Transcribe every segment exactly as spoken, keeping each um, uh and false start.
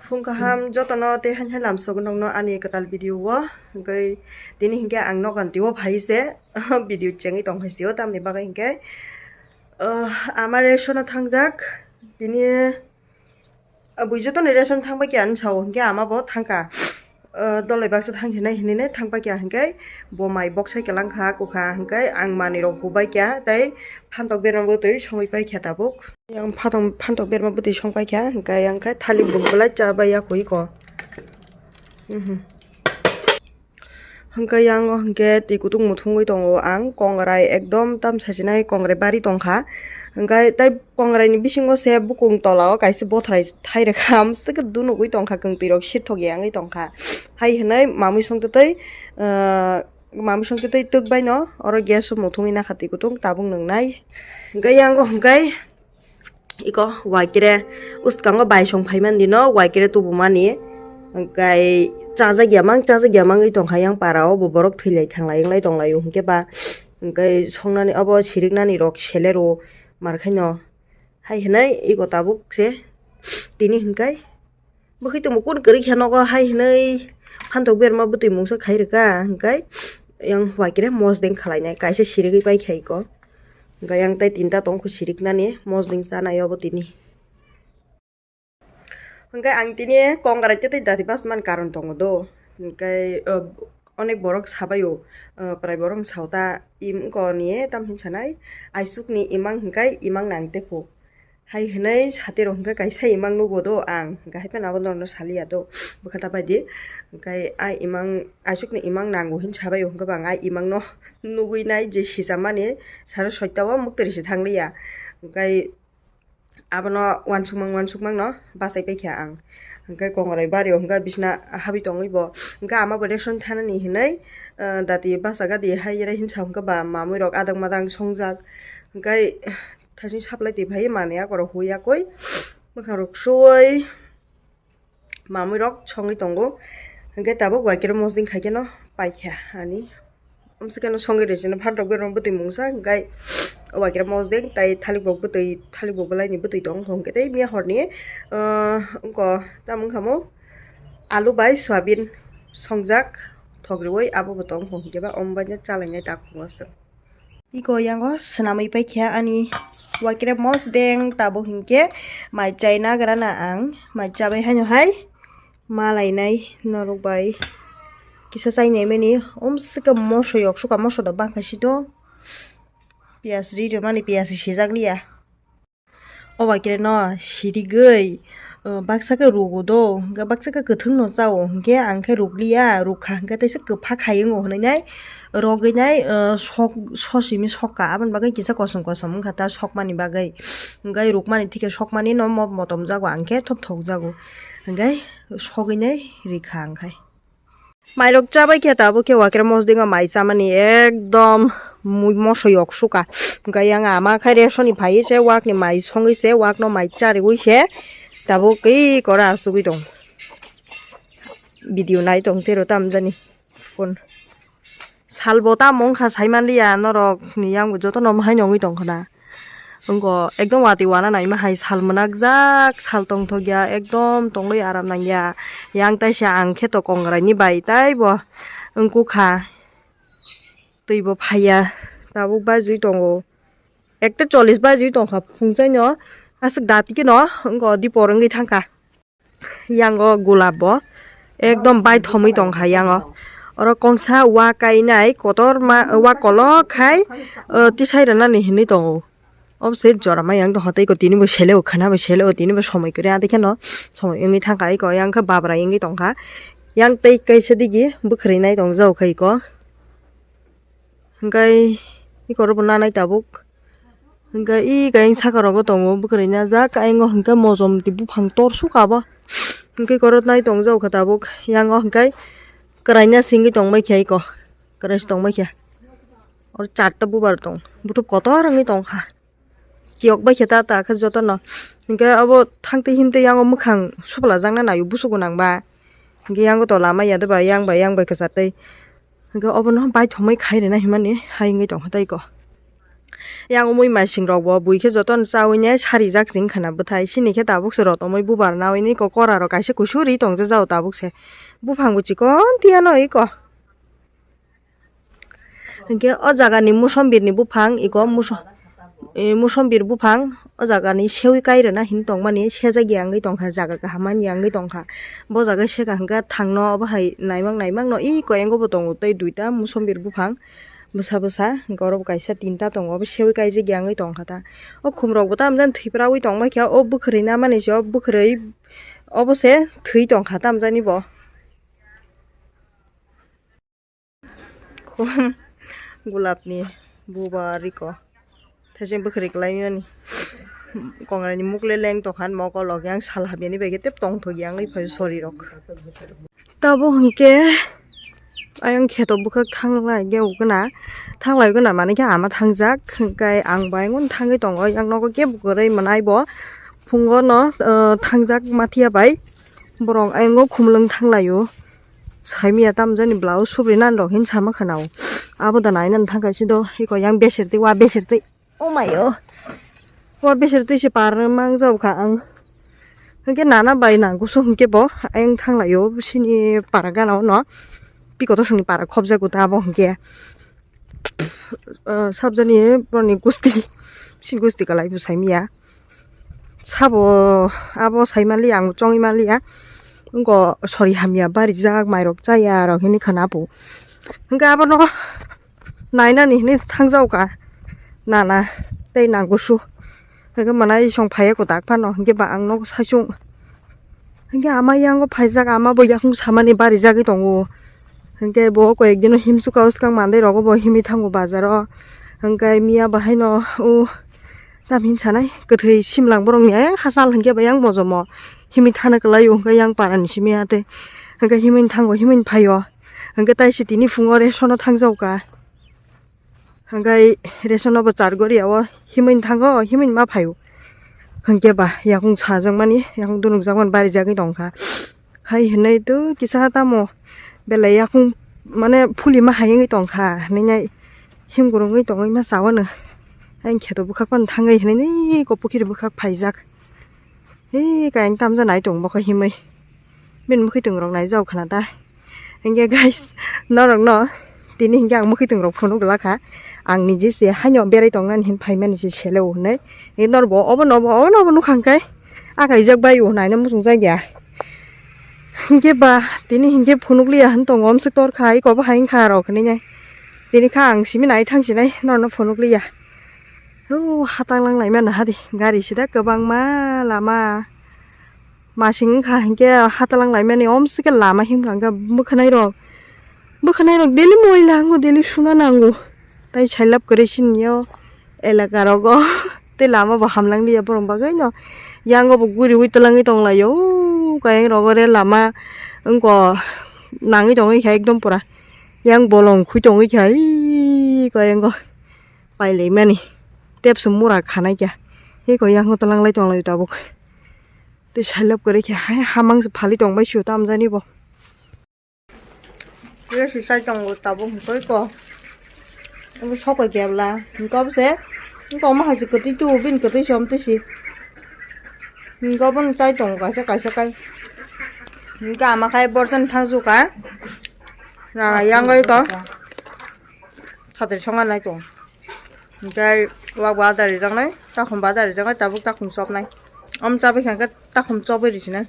Phung kaham jotono tei haini hai lamsogo nokno ani kwtal video o. Hwnkhe tini hinkhe ang nokan tio phai se video chengwi tong phai sio, tamni bagwi hinkhe, ah, ama ration o thangjak. Tini, ah, bui jotono ration thangbai khe ang sao, hinkhe ama bo thangkha. Ah, dolai baksa thangsinai hinwi thangbai khe hinkhe bo mai bok sai kwlangkha, kwkha hinkhe ang manwi rok hubai kha tei phantok berma bwtwi songwi paikha tabuk. Yang phantok, phantok berma bwtwi song paikha, hwnkhe yang khe thalik bo belai cha bai ya koi ko. Mhm. Hwnkhe yang o hwnkhe twi kutung muthungwi tongo ang, kongrai ekdom tam sachinai kongrai bari tongkha. Hwnkhe tei kongrai ni bisingo se bukung tola o kaisa bothrai thai rwkha, amswk khe dunugwi tongkha, kwngtwi rok sirthok ya wngwi tongkha. Hai hwnwi mamwi songtwtwi, ah, mamwi songtwtwi twk bai no oro gas o muthungwi nakha twi kutung tabuk nwngnai. Hwnkhe yang o hwnkhe iko waikere uskango baisong phaimani dino waikere tubumani, hwnkhe chajak ya mang, chajak ya mangwi tongkha yang para o, bo borok thwilai thanglai wnglai tonglaio, hwnkhe ba hwnkhe songnani obo siriknani rok selero markhaino hai hwnwi iko tabuk se tini hwnkhe. Bwkhwi tongbo kun kwrwi khe nogo hai hwnwi phantok berma bwtwi mungsa khai rwkha, hwnkhe yang waikere mosdeng khalainai kaisa sirigwi paikha iko. Hwnkhe yang tei tinta tongkhu siriknani mosdeng chanai obo tini. Hwnkhe ang tini kongrai tei dati basmani karon tongo do. Hwnkhe, uh, onek borok sabaio, uh, prai borok sao ta im wngkha ni tam hinwi sanai. Aisukni imang hwnkhe imang nang tepho. Hai hwnwi satirok hwnkhe kaisa imang nugo do ang, hwnkhe hai phano abo norokno saliya do, bwkha ta bai di. Hwnkhe a imang, aisukni imang nango hinwi sabaio, hwnkhe ba ang a imangno nugwi nai je sijamani saro soita o muktwiri se thangliya. Hwnkhe abono uansukmang uansukmangno bachai paikha ang. Hwnkhe kongrai bario hwnkhe bisina habwi tongwi bo, hwnkhe ama bo ration thanani hinwi, ah, dati bachaga di hai rai hinwi sa, hwnkhe ba mamwi rok adang madang songjak. Hwnkhe thaichung supply twi phai mani akorok hui yakwi mwkhang rok suwi mamwi rok songwi tongo. Hwnkhe tabuk waikere mosdeng khaikhe no paikha ani. Amswkhe no songwi rwsino phantok berma bwtwi mungsa, hwnkhe waikere mosdeng tai thalik bok bwtwi, thalik bok bwlaini bwtwi tong hwnkhe tei miya horni, ah, wngkha tamo wngkha mo alu bai soyabin songjak thok rwui abo bo tong hwnkhe ba omo baino chalainai takhuk aswk. Iko yango swnamwi paikha ani waikere mosdeng, tabuk hinkhe mai chai nagra na ang, mai chabai haino hai ma lainai norok bai kisa chainai mani. Omswkhe moso yok suka, moso da bangkha sito, piyas ri rwmani, piyas sijak liya. O bai kere no sirigwi, uh, baksa khe rugo do, hwnkhe baksa khe kwthwng no chao, hwnkhe ang khe rukliya, rukha hwnkhe teisa kwphak hai wngo hwnwi nai, rogwi nai, uh, sok, sosimi sokha, aboni bagwi kisa kosom kosom wngkha ta sokmani bagwi, hwnkhe rukmani thikhe sokmani no mo motom jago, ang khe thopthok jago, hwnkhe sogwi nai rikha ang khai. Mairok chabai khe tabuk khe waikre mosdingo mai chamani ekdom mui moso yok suka. Hwnkhe yang ama khai resoni phaiwi se wakni mai songwi se wakno mai chariwi se tabuk khe kora asugwi tong. Video nai tong tero tamjani phone. Salbo tamo wngkha saimanliya norokni yang jotono haino wngwi tongkha na. Wngkha ekdom watwi wana naima hai sal mwnakjak, sal tongthokya, ekdom tongwi aram nangya. Yang taisa ang khe to kongrai ni bai taibo wngkukha, twi bo phaiya, tabuk bajwi tongo, ekta chollish bajwi tongkha phungchaino, aswk dati khe no wngkha dipor wngwi thangkha. Yango gulab bo ekdom baithomwi tongkha yango. Oro kongsa wa kainai kotorma, wa kolok khai, uh, tisai rwnani hinwi tongo. Obo se jora ma yang tongkha tei iko tini bo sele o khwna bo sele o tini bo somoi kwrwi adikhe no somoi wngwi thangkha iko yang khe babra wngwi tongkha. Yang tei kaisa digi bwkhwrwi nai tongjago kha iko. Hwnkhe ikorokbo nanai tabuk. Hwnkhe i kayeng saka rogo tongo bwkhwrwi najak, ayang o hwnkhe mojom twi buphang tor suka bo. Hwnkhe ikorok nai tongjago kha tabuk, yang o hwnkhe kwraina singwi tongbai kha iko, kwrai se tongbai kha. Oro charta bubar tong, buthuk kotor wngwi tongkha. Kiyok bai khe ta ta khe jotono. Hinkhe obo thangtwi himtwi yango mwkhang suplajakna naio busugo nangba. Hinkhe yango to lama ya de ba yang bai yang bai kwchar tei. Hinkhe obono baithomwi khai rwna himani hai wngwi tongkha tei ko. Yang umui maising rok bo bui khe jotono chaui ne sarijak ching khana bwthai. Sini khe tabuk se rotomoi bubar naui ni kokora rok kaisa kusu ri tong jao tabuk se. Buphang bo chikon tiya no iko. Hinkhe o jaga ni musombir ni buphang iko muso-, e, musombir buphang o jaga ni seui kai rwna hin tong mani sejak ya wngwi tong kha, jaga kaham manya wngwi tong kha. Bo jaga seka hinkhe thang no obo hai naimak naimak no iko yango bo tongo tei duita musombir buphang. Bwsa bwsa, hwnkhe oro bo kaisa tinta tongo, obo seui kaijak ya wngwi tongkha ta. O khum rok bo tamjani thwi praui tongma khe, o bwkhwrwi namani se, o bwkhwrwi obo se thwi tongkha tamjani bo. Khum gulap ni bubar iko. Thaicheng bwkhwrwi kwlai mani. Kongra ni muk le leng tongkha, moko log yang sal hamya ni bai khe tep tongthok ya wngwi phai sori rok. Tabuk hwnkhe ayang kheto bwkhak thanglai ge uguna, thanglai uguna mani khe ama thangjak, hwnkhe ang bo ayang thangwi tongo, yang nogo kebo kwrwi mwnai bo phungo no, ah, thangjak mathiya bai borok ayang o khumlwng thanglaio, saimanya tamjani blouse subri nani rok hin sama khana o, abo da nainani thangkha sido iko yang beser twi wa beser twi. Oh my oh. Wa besir twi se par mang jao kha ang. Hwnkhe nana bai nang kusu hwnkhe bo ayang thanglaio sini para gana o no. Pikoto songni para khobjago ta abo hwnkhe. Ah, sabjani boroni gusti. Sini gusti kalai bo saimanya. Sabo abo saimanliya ang chongwi manliya. Wngkha sori hamya barijak mairok chaya rok hinwi khwna bo. Hwnkhe abono nainani hinwi thangjao ka nana tei nang kusu. Hwnkhe mwnai song phaiya kwtak phano hwnkhe ba ang nogo saichung. Hwnkhe ama yango phaijak, ama bo yakung samani barijagwi tongo. Hwnkhe bo koyek dino himsukha swkang mandirok bo himwi thango bazaro. Hwnkhe miya bahaino o tamhin sanai kwthwi simlang borokni ayang hachal hwnkhe ba yang mojomo himwi thana kwlaio hwnkhe yang parani simi atwi. Hwnkhe himwi thango himwi phaio. Hwnkhe taisi tini phungo resono thangjaoka. Hwnkhe resono bo char goriya o himwi thango, himwi ma phaio. Hwnkhe ba yakung sajakmani, yakung dunukjakmani barijagwi tongkha. Hai hinwi tu kisa tamo belai yakung mane phulima hai wngwi tongkha, hinwi himgurungwi tongwi ma chawano. Ayang kheto bwkhak phano thangwi hinwi nini ko pukhiri bwkhak phaijak. Hei, kayang tamja nai tong bokha himwi. Bini mwkhwtwng rok naijao khna ta. Hingke guys, norok no tini hingke ang mwkhwtwng rok phunuk glak kha. Ang niji se haino berai tongnani hin phaimani se sele o hinwi. Hingke norok bo obo no obo, obo no obo nukha hingke. A kaijak bai o naina muchung jak ya. Hingke ba tini hingke phunuk liya hin tongo omswk tor kha, iko bo hai wngkha rok hinwi nai. Tini kha ang simi nai thang sinai norok no phunuk liya. Hw, hatalang laimani hadi, gari sida kwbangma lama. Masing wngkha hinkhe hatalang laimani, omsike lama himkha hwnkhe mwkhwnairok. Mwkhwnairok daily moila nango, daily suna nango. Tai sailab kwrwi siniyo elaka rogo. Tei lama bo hamlang liya borok bagwino. Yango bo guriwi twlangwi tonglaio. Kayang rogo re lama wngkha nangwi tongwi kha ekdom pura. Yang bolong khui tongwi kha, ee, kayang go. Pailaimani. Tepso mura khanai kha. Heko yang tlanglai tonglai tabuk. Tei sailab kwrwi khe hai hamang se phali tongbai sio tamjani bo. Resi sai tongo tabuk hwnkhe ko. Obo sokoi kebla. Hwnkhe obo se. Hwnkhe omo hai se kwtwi tu, bini kwtwi se omo twi si. Hwnkhe obono chai tongo kaisa kaisa kai. Hwnkhe ama khai borjani thangsu ka. Na yang oi ko. Satri songa nai tong. Hingke wak ba da rijak nai, takhum ba da rijak nai, tabuk takhum chop nai. Om chabai kha hingke takhum chop bai risi nai.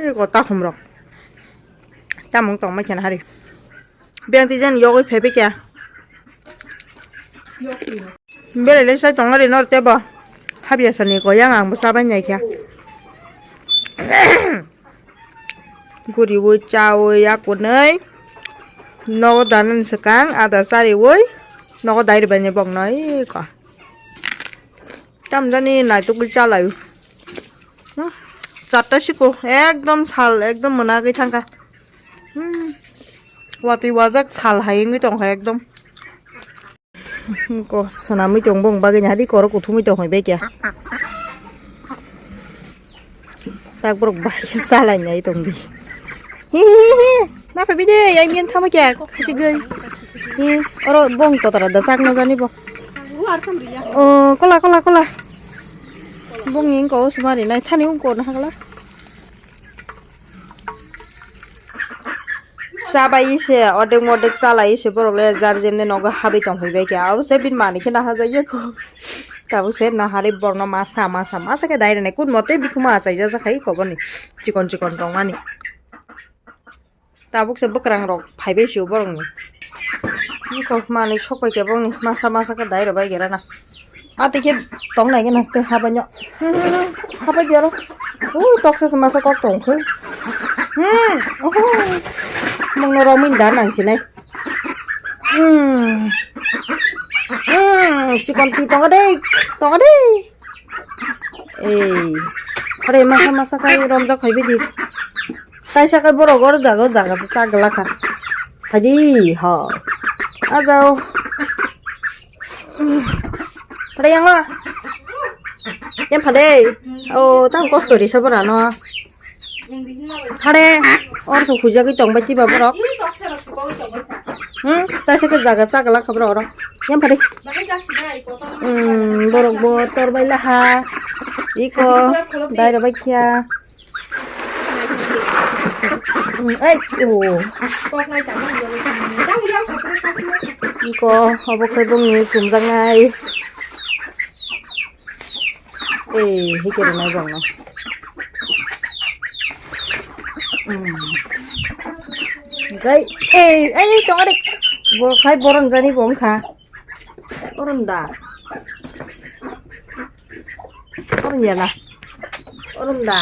Eko takhum rok. Tamung tong mai khe na hari. Beng twi jan yogwi phai bai kya. Belai le sai tong ari nor tebo. Habya sani ko yang ang bo chabai nai kya. Guriwi chawi akunwi nogo danani swkang ada chariwi nogo dai rwbaini bokno eko. Tamjani naitukwi chalaio. Hmm, charta siko ekdom sal ekdom mwnagwi thangkha. Hmm, watwi wajak sal hai wngwi tongkha ekdom. Ko swnamwi tong bong bagwi ni hadi korok kuthumwi tong hoi bekya. Tak borok bai salai nai tong di. Hi hi hi hi. Na phabi de, yang yang thama kya, khasi goi. Ni, oro bong to tara da sak no jani bo. Oh, kola, kola, kola. Bong ni ko sumari nai thani ung ko na hagla. Chabai se, odek modek chalai se borok le jar jemne nogo habi tong phai bai khe. Abo se bin mani khe na haja ye ko. Tabuk se na hari borno masa, masa, masa khe dai rene kun mote bikhuma achai ja ja khai ko boni. Chikon chikon tong mani. Tabuk se bwkrang rok phai bai sio borok ni. Bikok manwi sok pai khe bong ni masa masa khe dai rw bai khe rana. A tei khe tong nai khe na tei habai no. Habai khe aro. U toksa se masa kok tong khe. Hmm. Oho. Mung no romwi da nang sinai. Hmm. Hmm. Chikon twi tongo dei. Tongo dei. Ei, ore masa masa kai romjak phai bidi. Taisa kai borok or jaga, jaga se chak glak kha. Phaidi, ha. Ajao. Phaidi yang ma. Yang phaidi. Oh, tang kosto ri sabora no. Hare, or so khujagwi tong bai tiba borok. Hmm, taisa ke jaga chagla khabra oro. Yang phade. Hmm, borok bo tor bai laha. Iko, dai ro bai khia. Hmm, ei, o. Iko, obo khe bongni chumjaknai. Ei, hike rwnai bongno. Hmm. Gai, ei, ei, ei, tong ari. Bo khai boron jani bo wngkha. Boron da. Boron ya na. Boron da.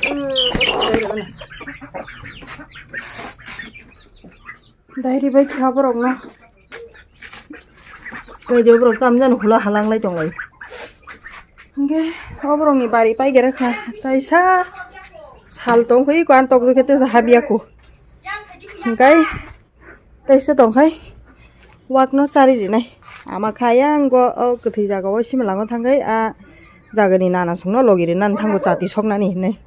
Hmm, boron da. Dairi bai kha borok no. Bai de borok tam jani hula halang lai tong lai. Hingke o borok ni bari pai gere kha. Taisa sal tong khe iko an tok khe te habya ko. Hingkai taisa tong khai wak no chari rinai. Ama kha yang go o kwthwi jaga o simi lango thang khai a jaga ni nana sung no logi rinani thango chati sok nani hinui.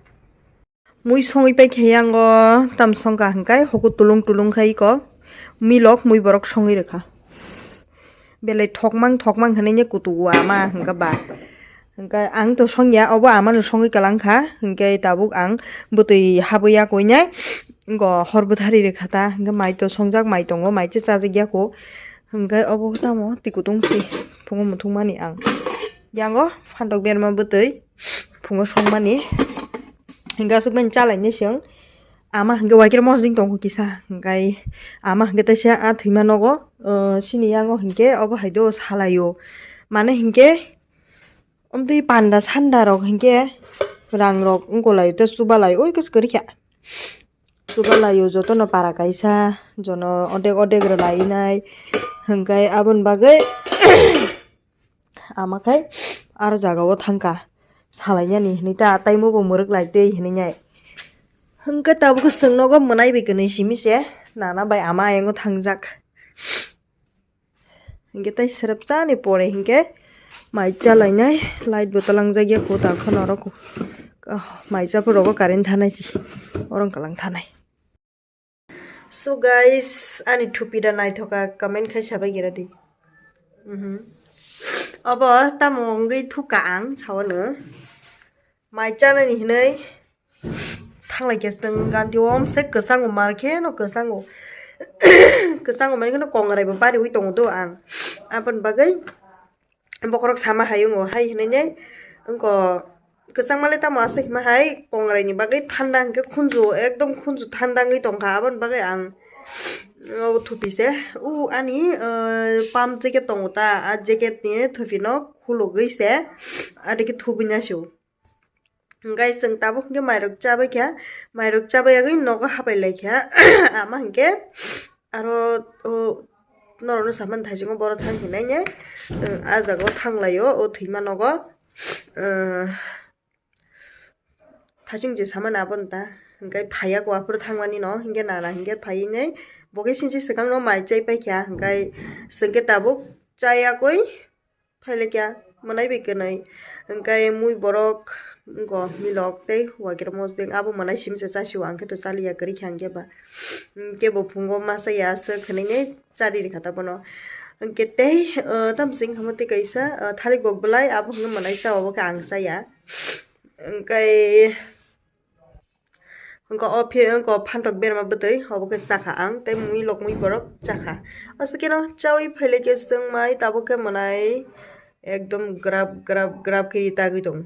Mui songwi paikha yango, tam songkha hwnkhe huku tulung tulung khai iko milok mui borok songwi rwkha. Belai thokmang thokmang hinui kutugo ama hwnkhe ba. Hwnkhe ang to songya, obo amano songwi kwlangkha, hwnkhe tabuk ang bwtwi habwi yakoinai go hor bwthari rwkha ta, hwnkhe mai to songjak, mai tongo, mai cha chajak yako, hwnkhe obo tamo twi kutung si phungo muthungmani ang. Yango phantok berma bwtwi phungo songmani. Hingke aswk mani chalaini chwng ama hingke waikre mosding tongo kisa, hingkai ama hingke teisa a thwima nogo, o, sini yango hingke obo hai do salaio, mane hingke omtwi panda sanda rok hingke rang rok wngkolaio tei chubalai oi khe kwrwikha, chubalaio jotono para kaisa jono odek odek rwlainai hingkai aboni bagwi. Ama khai aro jaga o thangkha salainani hinui ta, taimo bo mwrwk lai tei hinui nai. Hwnkhe tabuk swng nogo mwnai bai kwnwi simi se nana bai ama ayang o thangjak. Hwnkhe tei srwp chani pore hwnkhe mai chalainai light bo twlangjak ya kota kheno oro mai cha phuru rogo current thanai se oro wng kwlang thanai. So guys, ani thupi da naithoka comment khai sabai gira di. Mhm. Obo tamo wngwi thukka ang sawano. Mai chanani hinui thanglai khe swng ganti omse kwchango mar khe no kwchango. Kwchango mani kheno kongrai bo bariwi tongo do ang. Aboni bagwi bokhorok sama hai wngo, hai hinui nai wngkha kwchangma le tamo aswk hima hai kongrai ni bagwi thanda hwnkhe khunju ekdom khunju thanda wngwi tongkha, aboni bagwi ang o thupi se o ani pump jacket tongo ta, a jacket ni thupi no khulugwi se adikhe thubui naisio. Hingke chwng tabuk hingke mairok chabai kha, mairok chabai yagwi nogo hapai lai kha. Ama hingke aro o norokno samani thaichungo boro thang hinai ne, ah, jaga o thang laio o thwima nogo. Ah, thaichung je samani abo nta hingke phaiya ko aphuru thangmani no hingke nana hingke phaiwi nai bo khe sinsi swkang no mai chai pai kha hingke chwng khe tabuk chayakoi. Phailekya mwnai bai kwnwi, hwnkhe mui borok wngkha milok tei wagira mosdeng abo mwnai simi se chasio, ang khe to chaliya kwrwi kha ang khe ba. Hwnkhe bo phungo masa ya aswk hwnwi nai chari rikha ta bono. Hwnkhe tei, ah, tamo se wngkha mo tei kaisa, ah, thalik bok bwlai abo hwnkhe mwnai cha, obo khe ang chaya. Hwnkhe Wngkha o phi-, wngkha o phantok berma bwtwi, obo khe chakha ang, tei mui lok mui borok chakha. Aswk khe no chaui phailai khe chwng mai tabuk khe mwnai ekdom grab grab grab khe ri tagwi tong.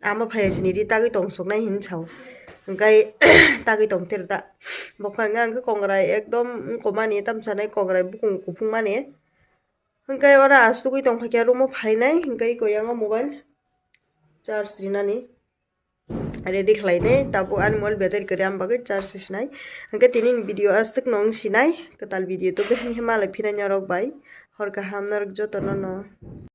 Ama phaiya sini ri tagwi tong soknai hin sao. Hwnkhe tagwi tong tero da. Bokha hwnkhe ang khe kongrai ekdom wngkha mani, tamsa nai kongrai bukung kuphung mani. Hwnkhe oro asugwi tong phaikha room o phainai, hwnkhe iko yango mobile charge rinani. Ready khlainai, tabuk ani mobile battery kwrwi, ang bagwi charge se sinai. Hwnkhe tini video aswk nung sinai, kwtal video to behani malai phinai norok bai. Hor kaham norok jotono no.